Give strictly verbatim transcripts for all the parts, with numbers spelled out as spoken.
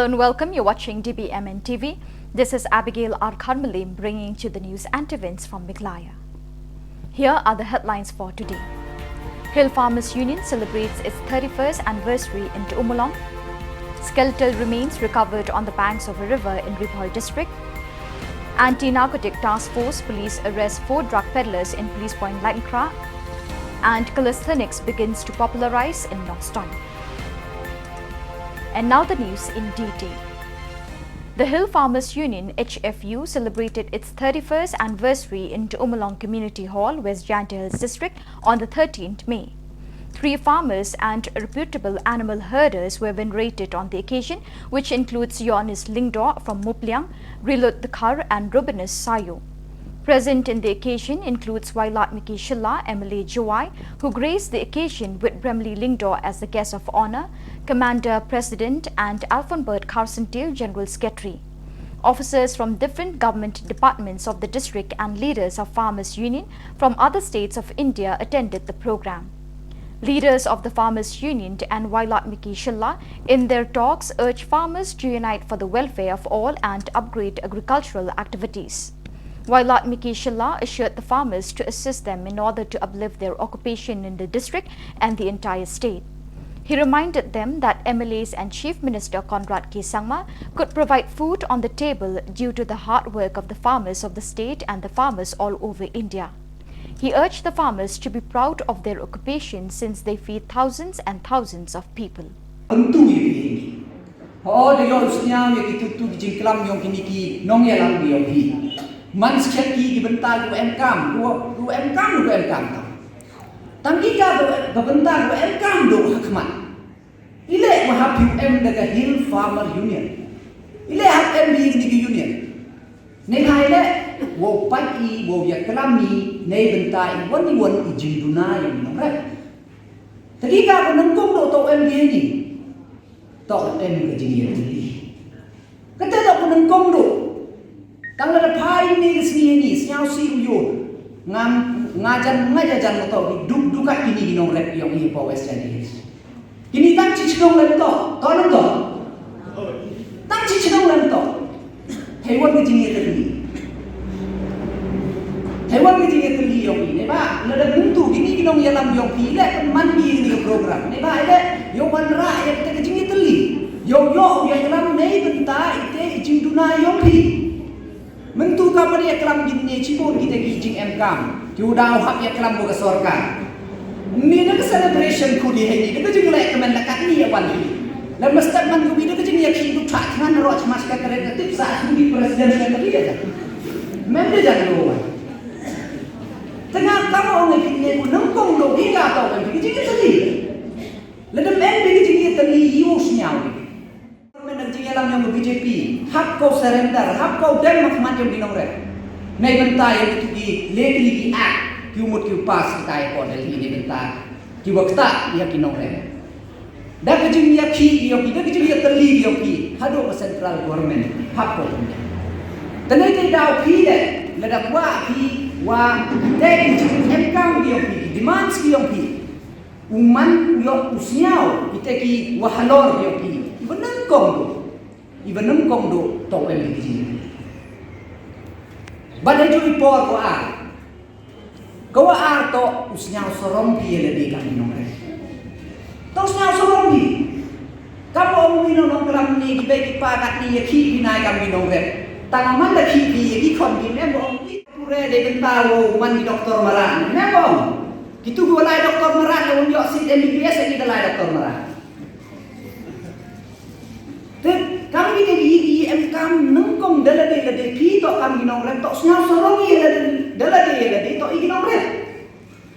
And welcome, you're watching D B M N T V. This is Abigail R Kharmalim bringing to the news and events from Meghalaya. Here are the headlines for today. Hill Farmers Union celebrates its thirty-first anniversary in Tumalong. Skeletal remains recovered on the banks of a river in Ri Bhoi district. Anti-narcotic task force police arrest four drug peddlers in Police Point Laitnkhra. And calisthenics begins to popularize in Nongstoiñ. And now the news in detail. The Hill Farmers Union, H F U, celebrated its thirty-first anniversary in Tumalong Community Hall, West Jaintia Hills District, on the thirteenth May. Three farmers and reputable animal herders were venerated on the occasion, which includes Yonis Lyngdoh from Mupliang, Rilut Dkhar and Rubinus Sayo. Present in the occasion includes Wailadmiki Shylla, M L A Jowai, who graced the occasion with Bremli Lyngdoh as the guest of honor, Commander President and Alfonbert Carson Teal, General Secretary. Officers from different government departments of the district and leaders of Farmers Union from other states of India attended the program. Leaders of the Farmers Union and Wailadmiki Shylla, in their talks, urged farmers to unite for the welfare of all and upgrade agricultural activities. Wailadmiki Shylla assured the farmers to assist them in order to uplift their occupation in the district and the entire state. He reminded them that M L As and Chief Minister Conrad K Sangma could provide food on the table due to the hard work of the farmers of the state and the farmers all over India. He urged the farmers to be proud of their occupation since they feed thousands and thousands of people. Pyntu ïa phi. Ho da ïoh sñiaw ïa ki tutu ki jingklam yong kini ki nongïalam yong phi. Man skhet ki ki bynta ki wa em kam, ki wa, ki wa em kam, ki wa em kam. Tang ki ka ba, ba bynta ki wa em kam do ha khmat. Ile wa hap ïu em da ka Hill Farmer Union. Ile hap em bi kini ki union. Neilai le, wow pait i, wow ïaklam i, neibynta i wan i wan i jingduna ïa i nongrep. Te ki ka ko nyngkong doh to em biang i. To em ka jingïatylli. Kata doh ko nyngkong doh. Tang lada phai ne ka sngi ïa ngi, sñiaw si u ïoh. Ngam, nga jan, nga jan jan ko to, duk, dukat kini ki nongrep ïong i pa West Jaintia Hills. Kini tang chi chnong lem to, to lem to. Tang chi chnong lem to. Hei wan ka jingïatylli. Hei wan ka jingïatylli ïong i. Neba, lada myntu kini ki nongïalam ïong i, le pynman ki ïa kini ka program. Neba, le, ïoh wanrah ïa kita ka jingïatylli. Ïoh, ïoh, ïoh ïalam neibynta ite i jingduna ïong i. Myntu ka mari ïaklam kine chibun kita ki jingemkam. Ki u dau hap ïaklam bad ka sorkar. Ni da ka celebration khudi hei ni da ka jingleh kmen la katni ïa wan hi. La mestep man ka wi da ka jingïakhih duk thah thngan roh chmas ka kren ka tip sa khudi president ka kren ka. Mem da jan lo wan. Tengah kam ong ïa kine u nyngkong lo hi ka to kan ki jingïatylli. La da mem da ki jingïatylli ïu sñiaw. Government, nang jingïalam ïong ka B J P, hap ko surrender, hap ko dem ha khmat ïong ki nongrep. Neibynta ïa kitu ki leh ki act, ki u mut ki u pass kita ïa ko Delhi neibynta ki wa ktah ïa ki nongrep. Da ka jingïakhih ïong ki, da ka jingïatylli ïong ki, haduh ka central government, hap ko dem. Te nei te daw phi de, lada kwah phi wa, te ki jingemkam ïong ki, demands ïong ki. U man u ïoh u sñiaw, ite ki wa halor ïong ki. Iba nyngkong doh. Iba nyngkong doh, to em ki jing. Bad ha juh i por ko ar. Ko wa ar to u sñiaw sarong ki ïa lade kam ki nongrep. To sñiaw sarong ki. Kam ong wi nong nongklam ni ki bei ki pa kat ni ïa ki bnai kam ki nongrep. Tang man da ki ki ïa ki khon ki mem ong ki. Pure de bynta wo man ki doktor marat. Mem ong. Kitu ki wa lai doktor marat ne wan ïoh seat M B B S ne ki da lai doktor marat. Te kam ki te ki, ki em kam nyngkong da lade lade ki to kam ki nongrep to sñiaw sarong ïa lade da lade ïa lade to i ki nongrep.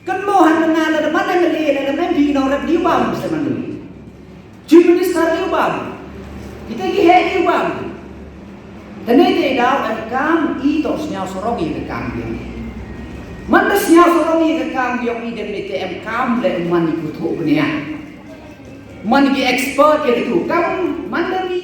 Kan mo han nga lada man M L A lada man ki nongrep di bam se man. Chief Minister ïa u bam. Kita ki heh ïa u bam. Te nei te daw em kam i to sñiaw sarong ïa ka kam ïong i. Man da sñiaw sarong ïa ka kam ïong i dem nei te em kam le man i kuthu bnia. Man ki expert ïa kitu kam man da ri.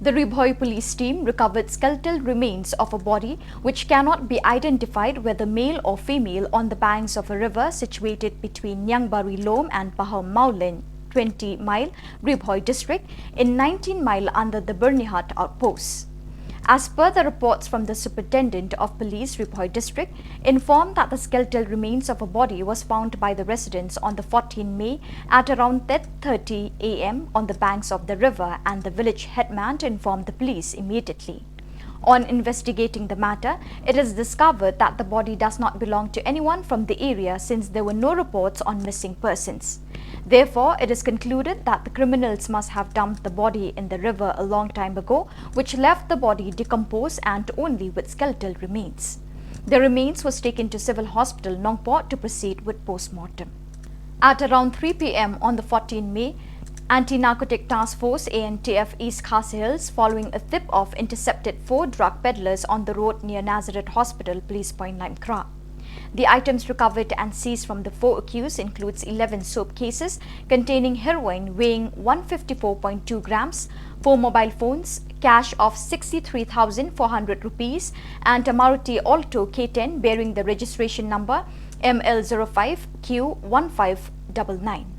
The Ri Bhoi police team recovered skeletal remains of a body which cannot be identified whether male or female on the banks of a river situated between Niangbari Lom and Paher Mawlin. twenty mile, Ri Bhoi district, in nineteen mile under the Byrnihat outpost. As per the reports from the Superintendent of Police, Ri Bhoi district, informed that the skeletal remains of a body was found by the residents on the fourteenth May at around ten thirty a m on the banks of the river, and the village headman informed the police immediately. On investigating the matter, it is discovered that the body does not belong to anyone from the area, since there were no reports on missing persons. Therefore, it is concluded that the criminals must have dumped the body in the river a long time ago, which left the body decomposed and only with skeletal remains. The remains was taken to Civil Hospital Nongpoh to proceed with post-mortem. At around three p m on the fourteenth May, Anti-Narcotic Task Force, A N T F, East Khasi Hills, following a tip-off, intercepted four drug peddlers on the road near Nazareth Hospital, Police Point Laitumkhrah. The items recovered and seized from the four accused includes eleven soap cases containing heroin weighing one fifty-four point two grams, four mobile phones, cash of sixty-three thousand four hundred rupees, and a Maruti Alto K ten bearing the registration number M L zero five Q one five double nine.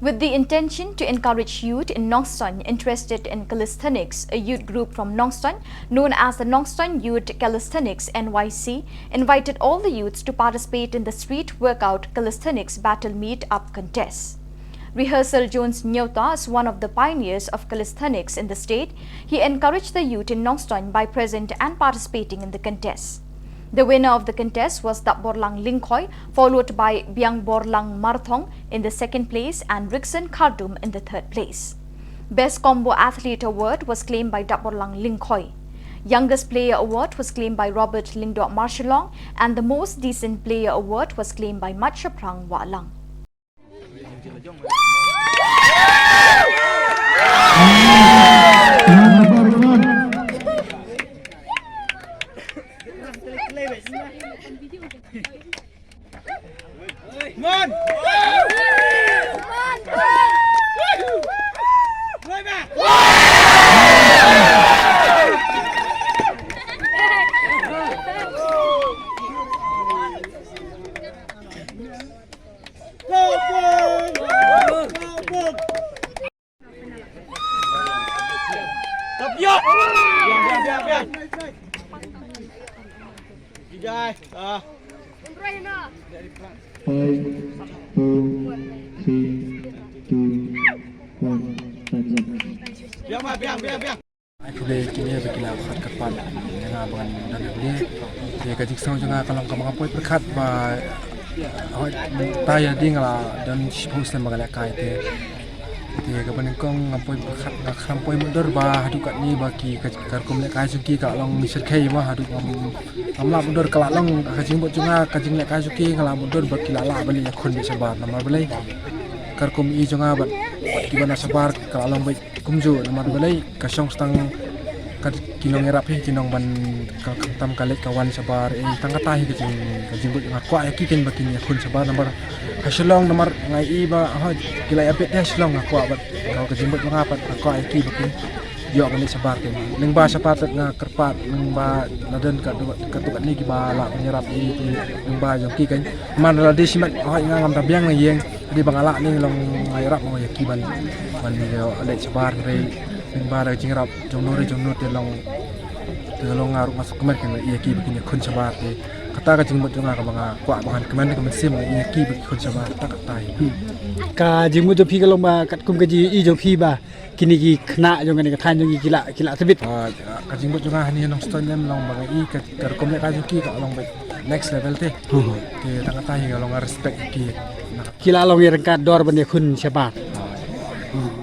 With the intention to encourage youth in Nongstoin interested in calisthenics, a youth group from Nongstoin, known as the Nongstoin Youth Calisthenics, N Y C, invited all the youths to participate in the street workout calisthenics battle meet up contest. Rehearsal Jones Nyota is one of the pioneers of calisthenics in the state. He encouraged the youth in Nongstoin by present and participating in the contest. The winner of the contest was Dapborlang Lyngkhoi, followed by Biangborlang Marthong in the second place and Rickson Khardum in the third place. Best Combo Athlete Award was claimed by Dapborlang Lyngkhoi. Youngest Player Award was claimed by Robert Lyngdoh Marshallong, and the Most Decent Player Award was claimed by Mat Shaphrang Wahlang. Five, four, three, two, one. Time's up. Ai khublei kine ba ki la khot kyrpad ïa nga ba ngan don hangne. Te ka jingsngew jong nga ka long kaba nga poi pyrkhat ba hooid mynta ïa ding la don shiphew snem ba nga lehkai te. Te kaba nyngkong ngam poi pyrkhat, nga khlem poi mutdur ba haduh katne ba ki ka, ka rukom lehkai jong ki ka long shyrkhei mo, haduh ngam, ngam lah mutdur, ka la long ka jingbud jong nga, ka jinglehkai jong ki nga lah mutdur ba ki la lah ban ïakhun beit shabar namar balei ka rukom i jong nga bad, bad kiba na shabar ka la long beit kumjuh namar balei ka shong tang ka ki nongïarap hi ki nong ban ka khamtam ka leit ka wan shabar, eh, tang kata hi ka jing, ka jingbud nga kwah ïa ki kein ba kin ïakhun shabar namar ha Shillong namar nga i ba ha ki la ïa peit ha Shillong nga kwah bad ka, ka jingbud nga pat nga kwah ïa ki ba kin ïoh ban leit shabar kein. Lyngba shabar pat nga kyrpad lyngba la don ka tu, ka tu katne kiba lah ban ïarap ïa ki lyngba jong ki kein. Man la dei shimet hooid nga ngam da biang na ïing. Dei ba nga lah ne long nga ïarap mo ïa ki ban, ban ïoh leit shabar hynrei lyngba da ka jingïarap jong no re jong no te long, te long nga ruh nga sngewkmen kein ïa ki ba kin ïakhun shabar te. Kata ka jingmut jong nga kaba nga kwah ba ngan kmen ka mynsiem ïa ki ba kin khun shabar kata kata hi. Ka jingmut jong phi ka long ba katkum ka jingïohi jong phi ba kine ki khynnah jong kane ka thaiñ jong ngi ki la, ki la tbit. Ah, ka jingmut jong nga hangne ha Nongstoiñ em long ba nga i ka, ka rukom lehkai jong ki ka long ba next level te. Hmm. Te tang kata hi ka long nga respect ki. Ki la long ïa ryngkat dor ban ïakhun shabar. Ah. Hmm.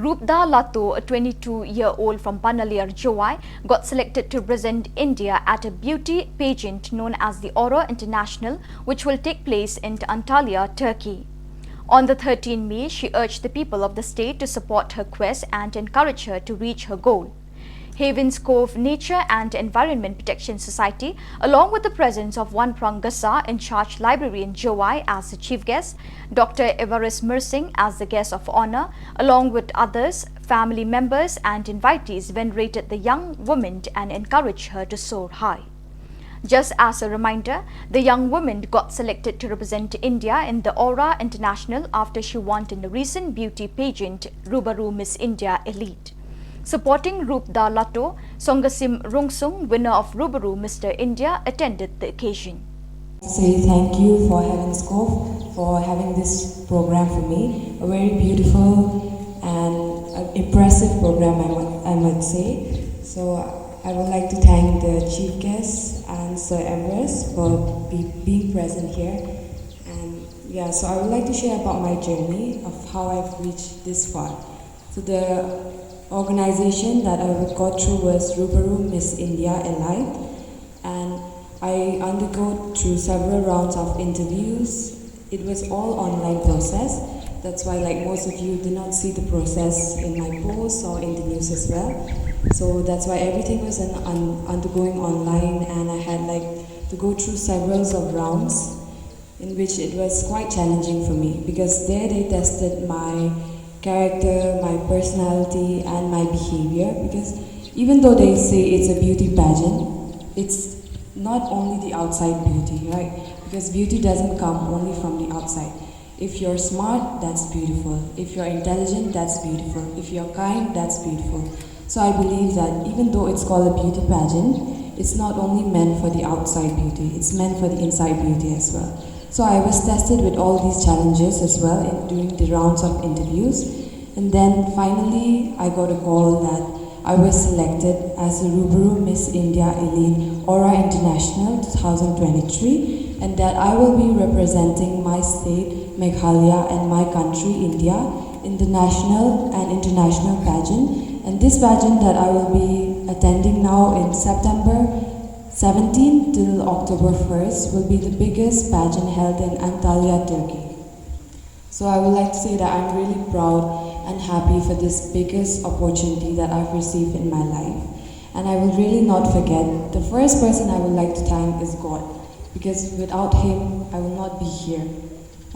Rupda Lato, a twenty-two-year-old from Panaliar, Jowai, got selected to represent India at a beauty pageant known as the Aura International, which will take place in Antalya, Turkey. On the thirteenth May, she urged the people of the state to support her quest and encourage her to reach her goal. Havens Cove Nature and Environment Protection Society, along with the presence of Wanprang Gasa, in charge librarian Jowai, as the chief guest, Doctor Evaris Mersing as the guest of honor, along with others, family members and invitees venerated the young woman and encouraged her to soar high. Just as a reminder, the young woman got selected to represent India in the Aura International after she won in the recent beauty pageant Rubaru Miss India Elite. Supporting Rupda Lato, Songasim Rungsung, winner of Rubaru Mister India, attended the occasion. Say thank you for having Scope for having this program for me. A very beautiful and uh, impressive program, I might, I might say. So I would like to thank the chief guest and Sir Everest for be, being present here. And yeah, so I would like to share about my journey of how I've reached this far. So the organization that I got through was Rubaru Miss India Elite, and I undergo through several rounds of interviews. It was all online process. That's why, like, most of you did not see the process in my posts or in the news as well. So that's why everything was an, un, undergoing online, and I had, like, to go through several of rounds in which it was quite challenging for me, because there they tested my character, my personality, and my behavior. Because even though they say it's a beauty pageant, it's not only the outside beauty, right? Because beauty doesn't come only from the outside. If you're smart, that's beautiful. If you're intelligent, that's beautiful. If you're kind, that's beautiful. So I believe that even though it's called a beauty pageant, it's not only meant for the outside beauty, it's meant for the inside beauty as well. So I was tested with all these challenges as well in doing the rounds of interviews. And then finally, I got a call that I was selected as the Rubaru Miss India Elite Aura International twenty twenty-three, and that I will be representing my state, Meghalaya, and my country, India, in the national and international pageant. And this pageant that I will be attending now in September seventeenth till October first will be the biggest pageant held in Antalya, Turkey. So I would like to say that I'm really proud and happy for this biggest opportunity that I've received in my life. And I will really not forget, the first person I would like to thank is God, because without Him, I will not be here.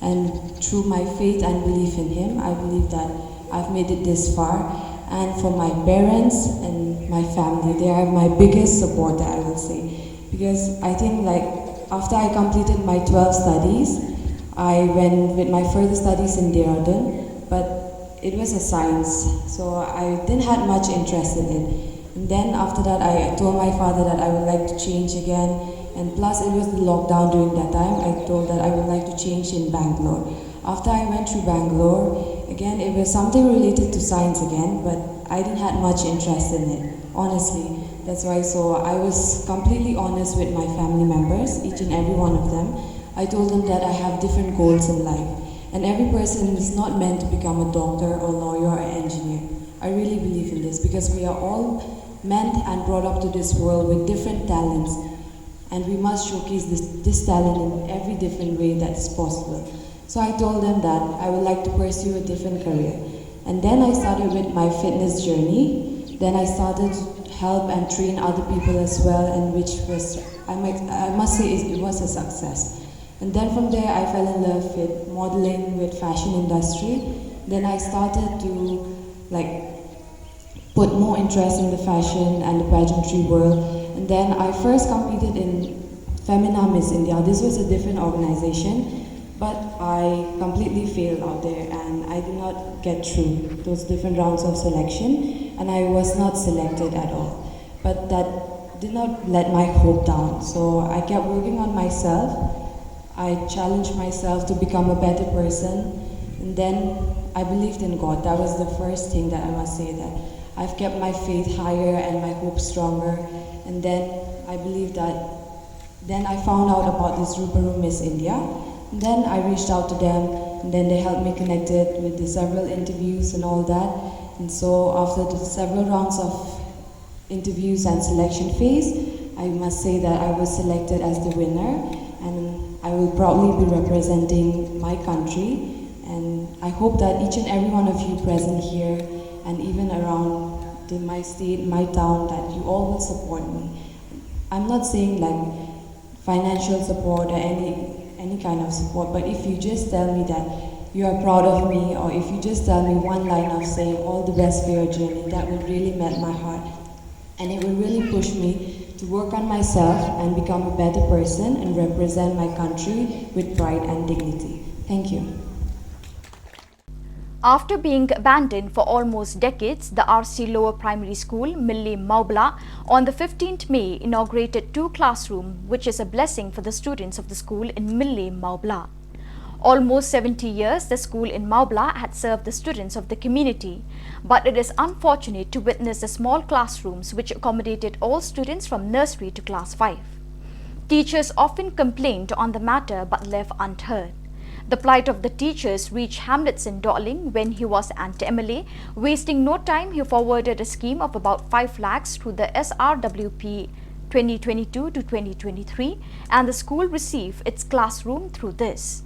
And through my faith and belief in Him, I believe that I've made it this far. And for my parents and my family, they are my biggest support, I will say. Because I think, like, after I completed my twelve studies, I went with my further studies in Dehradun, but it was a science, so I didn't had much interest in it. And then after that, I told my father that I would like to change again, and plus it was the lockdown during that time. I told that I would like to change in Bangalore. After I went through Bangalore, again, it was something related to science again, but I didn't had much interest in it, honestly. That's why, so I was completely honest with my family members, each and every one of them. I told them that I have different goals in life, and every person is not meant to become a doctor or lawyer or engineer. I really believe in this, because we are all meant and brought up to this world with different talents, and we must showcase this, this talent in every different way that's possible. So I told them that I would like to pursue a different career. And then I started with my fitness journey. Then I started to help and train other people as well, and which was, I might, I must say, it, it was a success. And then from there, I fell in love with modeling, with fashion industry. Then I started to, like, put more interest in the fashion and the pageantry world. And then I first competed in Femina Miss India. This was a different organization, but I completely failed out there, and I did not get through those different rounds of selection, and I was not selected at all. But that did not let my hope down. So I kept working on myself. I challenged myself to become a better person. And then I believed in God. That was the first thing that I must say, that I've kept my faith higher and my hope stronger. And then I believe that, then I found out about this Rubaru Miss India. And then I reached out to them, and then they helped me connected with the several interviews and all that. And so after the several rounds of interviews and selection phase, I must say that I was selected as the winner, and I will proudly be representing my country. And I hope that each and every one of you present here and even around the, my state, my town, that you all will support me. I'm not saying, like, financial support or any, any kind of support, but if you just tell me that you are proud of me, or if you just tell me one line of saying, "All the best for your journey," that would really melt my heart, and it will really push me to work on myself and become a better person and represent my country with pride and dignity. Thank you. After being abandoned for almost decades, the R C Lower Primary School, Mylliem Mawbla, on the fifteenth May inaugurated two classroom, which is a blessing for the students of the school in Mylliem Mawbla. Almost seventy years, the school in Mawbla had served the students of the community, but it is unfortunate to witness the small classrooms which accommodated all students from nursery to class five. Teachers often complained on the matter but left unheard. The plight of the teachers reached Hamletson Dohling when he was an M L A. Wasting no time, he forwarded a scheme of about five lakhs through the S R W P twenty twenty-two to twenty twenty-three, and the school received its classroom through this.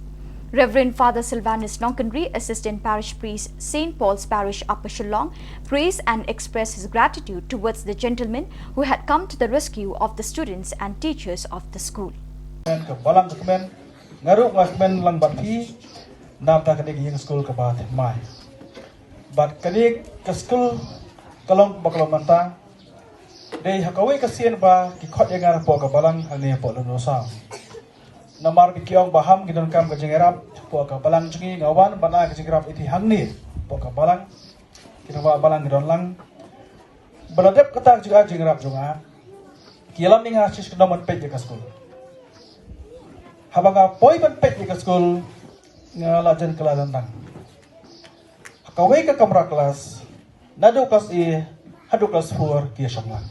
Reverend Father Sylvanus Nongkynrih, Assistant Parish Priest, Saint Paul's Parish, Upper Shillong, praised and expressed his gratitude towards the gentleman who had come to the rescue of the students and teachers of the school. Ka balang ka kmen, nga ruh nga kmen lang bad phi, namar ta kane ka ïing skul kaba thymmai. Bad kane ka skul ka long ba ka long mynta, dei ha kawei ka sien ba ki khot ïa nga hapoh ka balang hangne hapoh Lumdosaw. Namar ba ki ong ba ham ki donkam ka jingïarap hapoh ka balang jong ngi, nga wan ban ai ka jingïarap ïa phi hangne hapoh ka balang. Ki nongwah balang ki don lang. Ba la dep kata ka jingïarap jong nga, ki ïalam ïa nga shisyndon ban peit ïa ka skul. Haba nga poi ban peit ïa ka skul, nga la jan kylla lyndang. Ha kawei ka kamra klas, naduh klas A haduh klas four ki ïashong lang.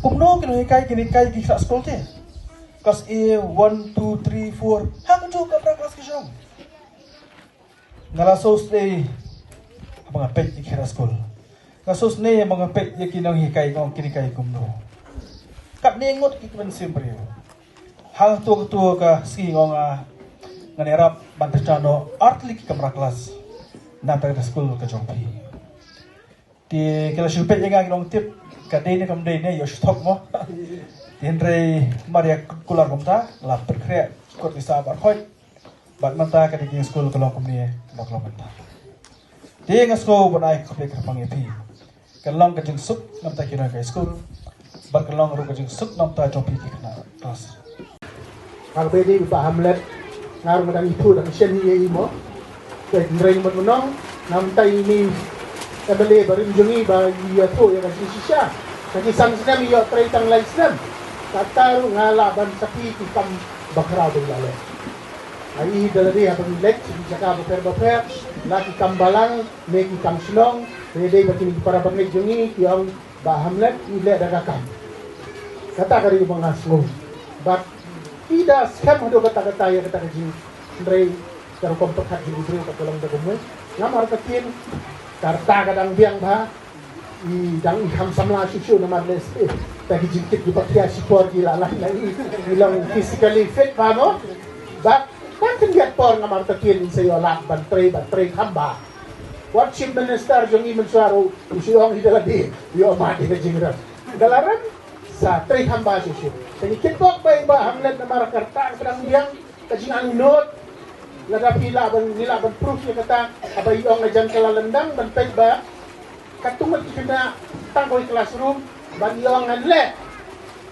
Kumno ki nonghikai kin hikai ki khynnah skul te? Klas A, one, two, three, four, ha kajuh ka kamra klas ki shong. Nga la sngewsynei haba nga peit ïa ki khynnah skul. Nga sngewsynei haba nga peit ïa ki nonghikai, nga ong kin hikai kumno. Katne ngut ki kmen siem briew. Hangto kato ka sngi nga ong, ah, ngan ïarap ban pynshah noh artylli ki kamra klas na kata ka skul ka jong phi. Te ki la shu peit ïa nga ki long tip ka dei ne kam dei ne, ïoh shu thok mo. Te hynrei mar ïa kular kumta, la pynkhreh kot ki sah bad khoit. Bad mynta ka dei ka skul ka long kumne ba ka long mynta. Te nga sngew ban ai khublei kyrpang ïa phi. Ka long ka jingsuk namar ta ki nonghikai skul. Bad ka long ruh ka jingsuk namar ta jong phi ki khynnah klas. Haba ïadei bad Bah Hamlet, nga ruh nga dang ithuh dang shen hi ïa i mo. Te hynrei mut mynno namar ta ine i M L A barim jong ngi ba i ïathuh ïa ka jingshisha. Ka ki san snem i ïoh trei tang lai snem. Kata ruh nga lah ban sakhi ki kam bakhraw ba i la leh. Ai da lade haba ngi leit sha ki jaka bapher bapher, la ki kam balang ne ki kam shnong, ïadei bad kine ki para bangeit jong ngi ki ong Bah Hamlet i leh da ka kam. Kata ka dei ba nga sngew. Bad i da skhem haduh katta katta ïa kata ka jing, hynrei ka rukom pyrkhat jong i briew ka long da kumne. Namar ka ktien ka rta ka dang biang bha, i dang i kham samla shuh shuh namar lehse ta ki jingkit kiba khia shipor ki la lah na i, i long physically fit bha mo. Bad tang khyndiat por namar ka ktien i sa ïoh lad ban trei, ban trei kham bha. Wat Chief Minister jong i mynshuwa ruh u shu ong hi da lade, ïoh mad ïa ka jingrem. Ka la rem sa trei kham bha shuh shuh. Te ngi kitbok ba i Bah Hamlet namar ka rta ka dang biang, ka jingangnud. Lada phi lah ban, ngi lah ban proof ïa kata, haba i ong nga jan kylla lyndang ban peit ba katno ngut ki khynnah tang kawei classroom, ban i ong ngan leh,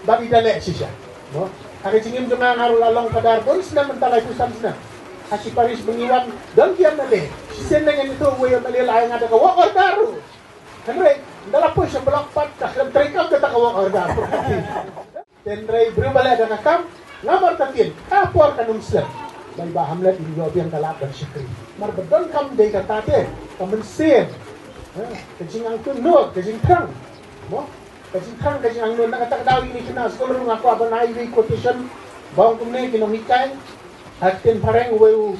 ban i da leh shisha. Mo? Ha ka jingim jong nga nga ruh la long phadar bun snem mynta laiphew san snem. Ha shi parish ba ngi wan don ki M L A. Shisien ngan ïathuh uwei u M L A la ai nga da ka work order ruh. Hynrei ynda la poi sha block pat ka khlem treikam kata ka work order. Hynrei briew ba leh da ka kam, namar ka ktien, ka por kan ym slem. Ba i Bah Hamlet i ïoh biang ka lad ban shakri. Namar ba donkam dei kata te, ka mynsiem. Ha, ka jingangnud, ka jingthrang. Mo? Ka jingthrang, ka jingangnud, na kata ka daw ine i khynnah skul ruh nga kwah ban ai iwei i quotation ba ong kumne, ki nonghikai. Ha ka ktien phareng, uwei u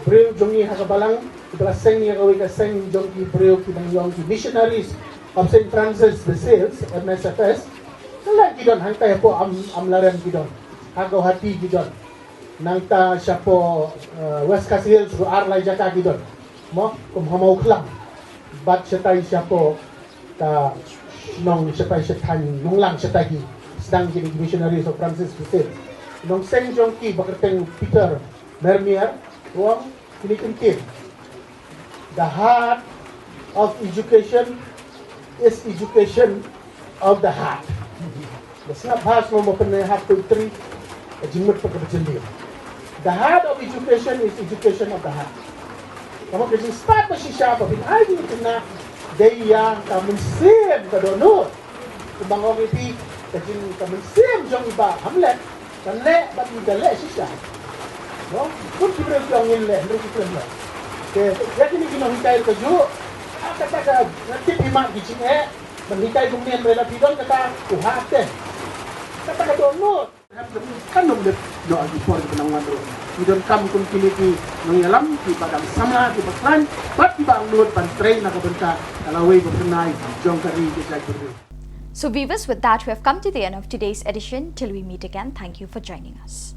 briew jong ngi ha ka balang, uba la seng ïa kawei ka seng jong ki briew kiba ngi ong ki Missionaries of Saint Francis de Sales, M S F S. Naleng ki don, hangtai hapoh Am, Amlarem ki don. Ha Guwahati ki don. Nangta shapoh, eh, West Khasi Hills ruh ar lai jaka ki don. Mo, kum ha Mawkhlang. Bad shatai shapoh ka shnong shatai, shatai Nonglang shatai ki sdang kine ki Missionaries of Francis Crusade. Nongseng jong ki ba kyrteng Peter Mermier u ong kine ki ktien: The heart of education is education of the heart. Nga sngap bha sngewbha pyneh ha poetry, ka jingmut pat kaba jylliew. The heart of education is education of the heart. Kaba ka jingstad ba shisha ba phin ai jingkynmaw dei ïa ka mynsiem ka dohnud. Kumba nga ong ïa phi, ka jing ka mynsiem jong i Bah Hamlet kan leh bad i da leh shisha. No, kum ki briew ki ong ngin leh, hynrei ki khlem leh. Te ïa kine ki nonghikai ka juh. Ah, kata ka, nga tip hi ma ki jingeh. Ban hikai kumne hynrei la phi don kata u ha te. Kata ka dohnud. Kan ym dep noh ha ki por kiba nang wan ruh. Ki donkam kum kine ki nongïalam, kiba dang samla, kiba khlaiñ bad kiba angnud ban trei na ka bynta ka lawei ba pynai jong ka ri ka jaitbynriew. So, viewers, with that, we have come to the end of today's edition. Till we meet again, thank you for joining us.